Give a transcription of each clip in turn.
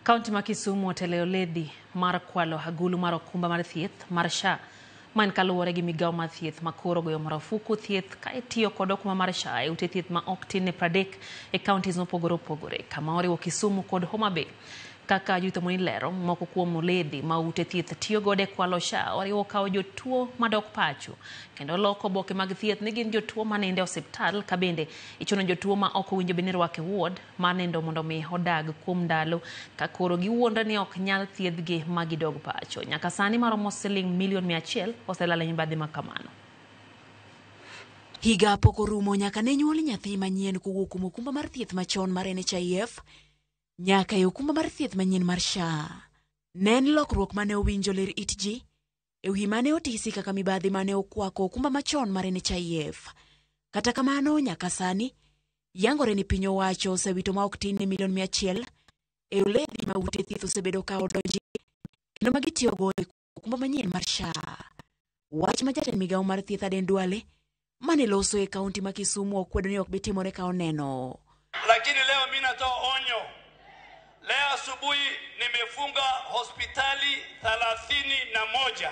Kaunti ma Kisumu otelo e oledhi mar kwalo agulu mar okumba mar thieth mar SHA. Ma en kaluwore gi migawo mar thieth ma koro goyo marufuku thieth ka itiyo kod okumba mar SHA e ute thieth ma ok tin ne 30 e counties mopogore opogore kama oriwo Kisumu kod Homa Bay. Kaka Judith Omoni lero, moko kuom oledhi ma ute thieth tiyo godo e kwalo SHA oriwo kawo jotuo madok pacho kendo loko oboke mag thieth ni gin jotuo manindo e osiptal ka bende ichuno jotuo ma ok owinjo bed ni irwako e ward mar nindo mondo mi odag kuom ndalo ka koro giwuondre ni ok nyal thiedhgi ma gidog pacho. Nyaka sani maromo siling milion 100 oselal e mibadhi ma kamano. Higa pok orumo nyaka ne nyuol nyathi manyien kowuok kuom okumba mar thieth machon mar NHIF nyaka e okumba mar thieth manyien mar SHA. Ne en lokruok mane owinjo ler it ji e wi mane otisi kaka mibadhi mane okwako okumba machon mar NHIF. Kata kamano nyaka sani yangore ni piny owacho osewito ma ok tin ne milion 100 e oledhi ma ute thieth osebedo ka odonji kendo ma gitiyogo e okumba manyien mar SHA. Wach ma jatend migawo mar thieth Aden Duale mane loso e kaunti ma Kisumu okwedo ni ok bi timore ka oneno. Lakini leo mimi natoa onyo. Leo asubuhi nimefunga hospitali 31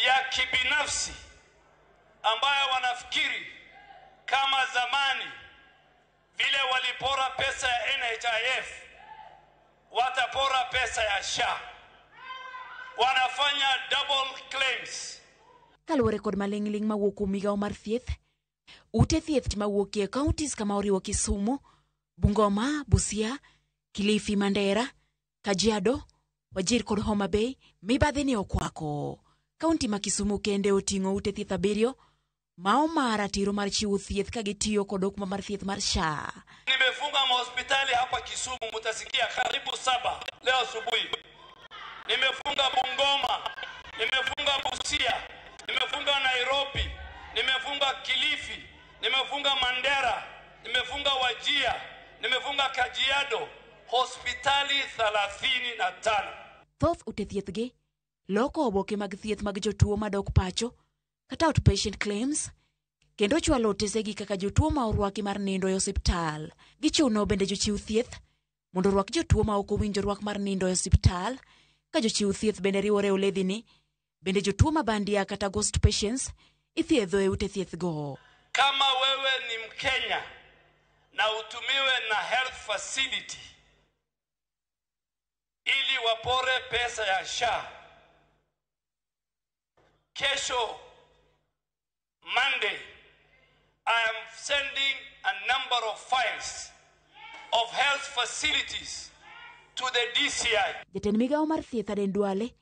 ya kibinafsi ambayo wanafikiri kama zamani vile walipora pesa ya NHIF watapora pesa ya SHA. Wanafanya double claims. Kaluwore kod maling'ling' mawuok kuom migawo mar thieth, ute thieth mawuok e counties kama oriwo Kisumu, Bungoma, Busia, Kilifi, Mandera, Kajiado, Wajir kod Homa Bay mibadhi ni okwako. Kaunti ma Kisumu kende oting'o ute thieth 7 ma oma ratiro mar chiwo thieth ka gitiyo kod okumba mar thieth mar SHA. Nimefunga mahospitali hapa Kisumu, mutasikia karibu 7 leo asubuhi. Nimefunga Bungoma, nimefunga Busia, nimefunga Nairobi, nimefunga Kilifi, nimefunga Mandera, nimefunga Wajir, nimefunga Kajiado, hospitali 35. Thoth ute thieth gi loko oboke mag thieth mag jotuo madok pacho kata outpatient claims kendo chwalo otesegi kaka jotuo ma orwaki mar nindo e osiptal. Gichuno bende jochiw thieth mondo orwak jotuo ma ok owinjo rwak mar nindo e osiptal. Ka jochiw thieth bende riwore e oledhini, bende jotuo ma bandia kata ghost patients ithiedho e ute thieth go. Kama wewe ni Mkenya na utumiwe na health facility ili wapore pesa ya SHA, kesho Monday I am sending a number of files of health facilities to the DCI. Jatend migawo mar thieth Aden Duale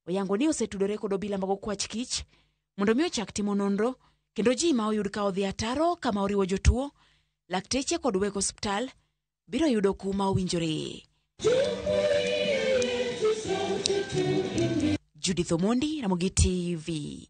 oyango ni osetudore kod obila mag okwach kich mondo mi ochak timo nonro kendo ji ma oyud ka odhi ataro kama oriwo jotuo, lakteche kod weg osiptal biro yudo kum ma owinjore. Judith Omondi, Ramogi TV.